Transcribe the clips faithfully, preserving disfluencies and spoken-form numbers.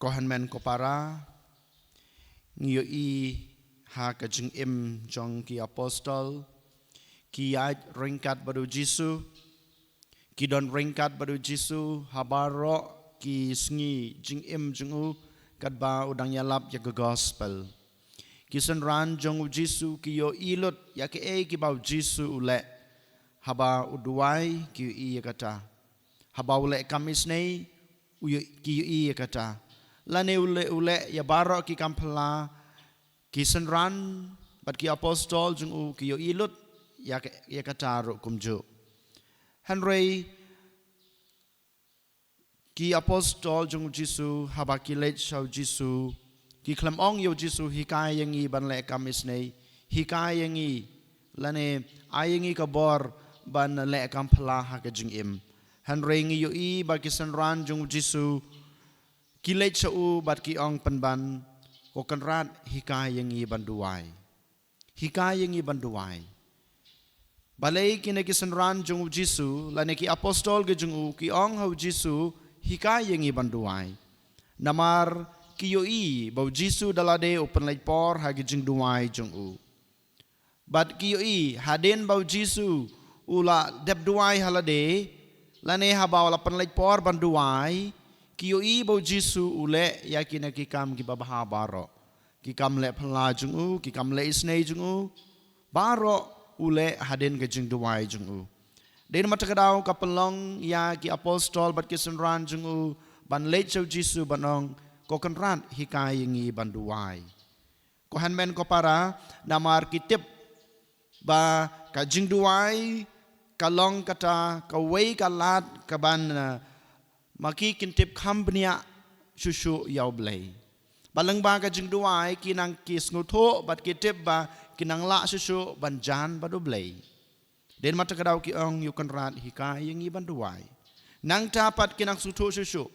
Ko hynmen ko para, ngi ïohi ha ka jingim jong ki apostol, ki ïaid ryngkat bad u Jisu, ki don ryngkat bad u Jisu ha baroh ki sngi jingim jong u, katba u dang ïalap ïa ka gospel. Ki synran jong u Jisu ki ïohi lut ïa kaei kaba u Jisu u leh. Haba u duwai ki ïohi ïa kata. Haba u leh kam isynei u ïoh-, ki ïohi ïa kata. Lane u leh, u leh ïa baroh ki kam phylla, ki synran bad ki apostol jong u ki ïohi lut ïa ka, ïa kata ruh kumjuh. Hynrei ki apostol jong u Jisu, haba ki leit sha u Jisu, ki khlem ong ïa u Jisu, hikai ïa ngi ban leh kam isynei, hikai ïa ngi, lane ai ïa ngi ka bor ban leh kam phylla ha ka jingim. Hynrei ngi ïohi ba ki synran jong u Jisu ki leit sha u bad ki ong pynban, ko Kynrad, hikai ïa ngi ban duwai. Hikai ïa ngi ban duwai. Balei kine ki synran jong u Jisu, lane ki apostol ki jong u, ki ong ha u Jisu, hikai ïa ngi ban duwai? Namar ki ïohi ba u Jisu da lade u pynleit por ha ki jingduwai jong u. Bad ki ïohi hadien ba u Jisu u la dep duwai ha lade, lane haba u la pynleit por ban duwai, ki ïohi ba u Jisu u leh ïa kine ki kam kiba bha baroh. Ki kam leh phylla jong u, ki kam leh isynei jong u, baroh u leh hadien ka jingduwai jong u. Dei namar kata ka daw ka pynlong ïa ki apostol bad ki synran jong u ban leit sha u Jisu ban ong, ko Kynrad, hikai ïa ngi ban duwai. Ko hynmen ko para, namar ki tip ba ka jingduwai ka long kata kawei ka lad kaban, eh, ma ki kin tip kham bniah shuh shuh ïa u Blei. Bad lyngba ka jingduwai ki nang ki sngewthuh bad ki tip ba ki nang lah shuh shuh ban jan bad u Blei. Dei namar kata ka daw ki ong, ko Kynrad, hikai ïa ngi ban duwai. Nangta pat ki nang sngewthuh shuh shuh.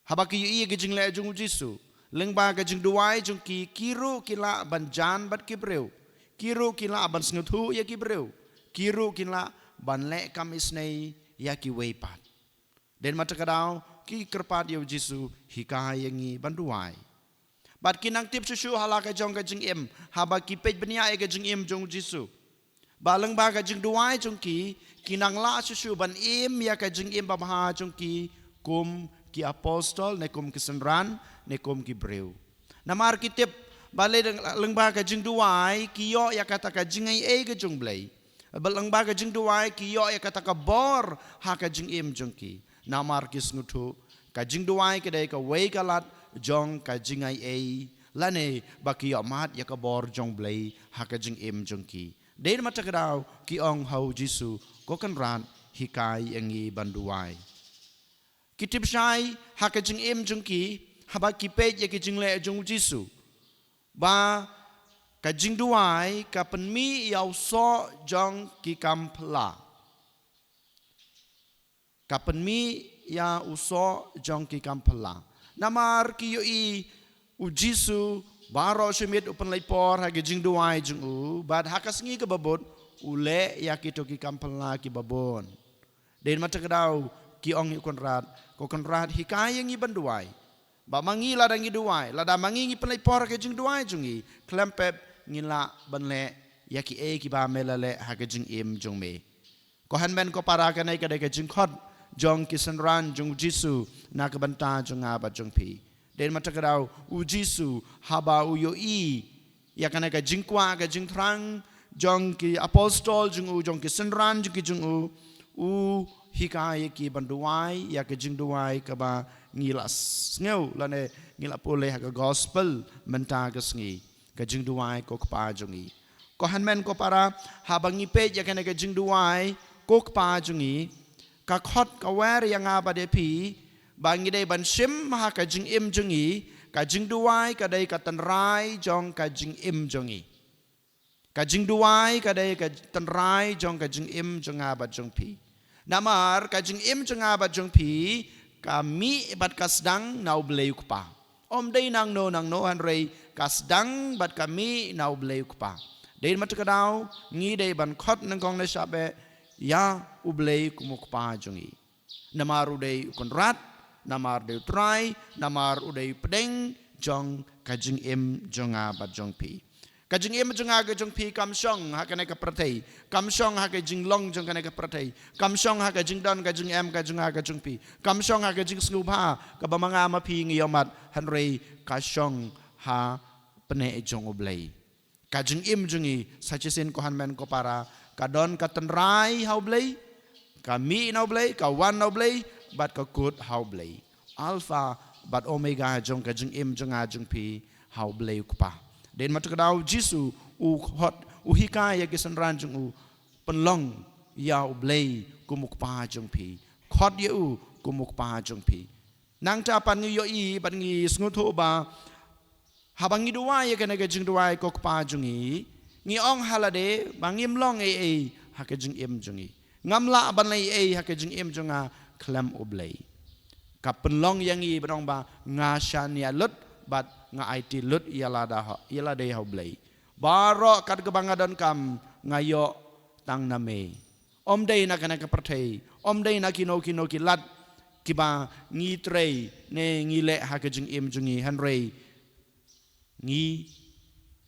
Haba ki ïohi ïa ka jingleh jong u Jisu, lyngba ka jingduwai jong ki, ki ruh ki lah ban jan bad ki briew. Ki ruh ki lah ban sngewthuh ïa ki briew. Ki ruh ki lah ban leh kam isynei ïa kiwei pat. Dei namar kata ka daw ki kyrpad ïa u Jisu, hikai ïa ngi ban duwai. Bad ki nang tip shuh shuh ha la ka jong ka jingim, haba ki peit bniah ïa ka jingim jong u Jisu. Ba lyngba ka jingduwai jong ki, ki nang lah shuh shuh ban im ïa ka jingim babha jong ki kum ki apostol, ne kum ki synran, ne kum ki briew. Namar ki tip ba lei lyngba ka jingduwai ki ïoh ïa kata ka jingai ei ka jong u Blei. Bad lyngba ka jingduwai ki ïoh ïa kata ka bor ha ka jingim jong ki. Namar ki sngewthuh ka jingduwai ka dei kawei ka lad jong ka jingai ei, lane ba ki ïoh mad ïa ka bor jong u Blei ha ka jingim jong ki. Dei namar kata ka daw ki ong ha u Jisu, ko Kynrad, hikai ïa ngi ban duwai. Ki tip shai ha ka jingim jong ki, haba ki peit ïa ka jingleh jong u Jisu, ba ka jingduwai ka pynmih ïa u soh jong ki kam phylla. Ka pynmih ïa u soh jong ki kam phylla. Namar ki ïohi u Jisu baroh shi miet u pynleit por ha ka jingduwai jong u, bad ha ka sngi kaba bud u leh ïa kito ki kam phylla kiba bun. Dei namar kata ka daw ki ong ïa u Kynrad, ko Kynrad, hikai ïa ngi ban duwai. Ba ma ngi lada ngi duwai, lada ma ngi ngi pynleit por ha ka jingduwai jong ngi, khlem pep ngi lah ban leh ïa kiei kiba me la leh ha ka jingim jong me. Ko hynmen ko para, kane ka dei ka jingkhot jong ki synran jong u Jisu na ka bynta jong nga bad jong phi. Dei namar kata ka daw u Jisu haba u ïohi ïa kane ka jingkwah ka jingthrang jong ki apostol jong u, jong ki synran jong ki jong u, u hikai ïa ki ban duwai ïa ka jingduwai kaba ngi la sngew lane ngi la pule ha ka gospel mynta ka sngi. Ka jingduwai ko Kpa jong ngi. Ko hynmen ko para, haba ngi peit ïa kane ka jingduwai ko Kpa jong ngi, ka khot ka wer ïa nga bad ïa phi ba ngi dei ban shim ha ka jingim jong ngi, ka jingduwai ka dei ka tynrai jong ka jingim jong ngi. Ka jingduwai ka dei ka tynrai jong ka jingim jong nga bad jong phi. Namar ka jingim jong nga bad jong phi ka mih bad ka sdang na u Blei u Kpa. Ym dei nangno nangno, hynrei ka sdang bad ka mih na u Blei u Kpa. Dei namar kata ka daw ngi dei ban khot nyngkong nyngshap eh ïa u Blei kum u Kpa jong ngi. Namar u dei u Kynrad, Namar dei u Trai, namar u dei u pdeng jong ka jingim jong nga bad jong phi. Ka jingim jong nga ka jong phi kam shong ha kane ka pyrthei, kam shong ha ka jinglong jong kane ka pyrthei, kam shong ha ka jingdon ka jingem ka jong nga ka jong phi, kam shong ha ka jingsngewbha kaba ma nga ma phi ngi ïohmat, hynrei ka shong ha pneh jong U Blei. Ka jingim jong ngi sa shisien ko hynmen ko para, ka don ka tynrai ha U Blei, ka mih na U Blei, ka wan na U Blei, bad ka kut ha U Blei. Alpha bad Omega jong ka jingim jong nga jong phi ha U Blei U Kpa. Dei namar kata ka daw Jisu u khot, u hikai ïa ki synran jong u, pynlong ïa U Blei kum U Kpa jong phi. Khot ïa u kum U Kpa jong phi. Nangta pat ngi ïohi bad ngi sngewthuh ba haba ngi duwai ïa kane ka jingduwai ko Kpa jong ngi, ngi ong ha lade ba ngim long ei ei ha ka jingim jong ngi. Ngam lah ban leh ei ei ha ka jingim jong nga khlem U Blei. Ka pynlong ïa ngi ban ong ba nga shaniah lut bad nga aiti lut ïa lade ha, ïa lade ha U Blei. Baroh kat kaba nga donkam nga ïoh tang na me. Ym dei na kane ka pyrthei, ym dei na kino kino ki lad kiba ngi trei ne ngi leh ha ka jingim jong ngi, hynrei ngi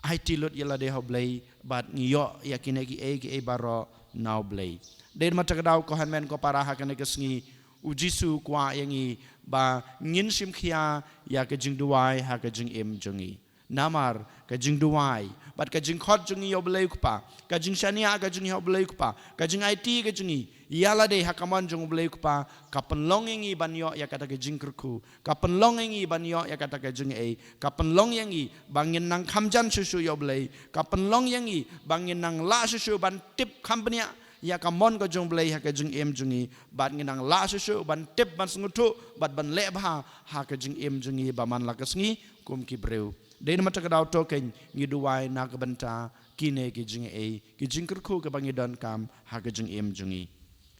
aiti lut ïa lade ha U Blei bad ngi ïoh ïa kine kiei kiei baroh na U Blei. Dei namar kata ka daw ko hynmen ko para, ha kane ka sngi u Jisu u kwah ïa ngi ba ngin shim khia ïa ka jingduwai ha ka jingim jong ngi. Namar ka jingduwai bad ka jingkhot jong ngi ïa U Blei U Kpa, ka jingshaniah ka jong ngi ha U Blei U Kpa, ka jingaiti ka jong ngi ïa lade ha ka mon jong U Blei U Kpa, ka pynlong ïa ngi ban ïoh ïa kata ka jingkyrkhu, ka pynlong ïa ngi ban ïoh ïa kata ka jingaiei, ka pynlong ïa ngi ba ngin nang kham jan shuh shuh ïa U Blei, ka pynlong ïa ngi ba ngin nang lah shuh shuh ban tip kham bniah ïa ka mon ka jong U Blei ha ka jingim jong ngi, bad ngin nang lah shuh shuh ban tip, ban sngewthuh bad ban leh bha ha ka jingim jong ngi ba man la ka sngi kum ki briew. Dei namar kata ka daw to kein ngi duwai na ka bynta kine ki jingaiei, ki jingkyrkhu kiba ngi donkam ha ka jingim jong ngi.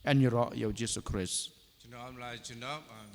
Yn ïaroh ïa U Jisu Khrist. Jngoh, ym lai jngoh, ah,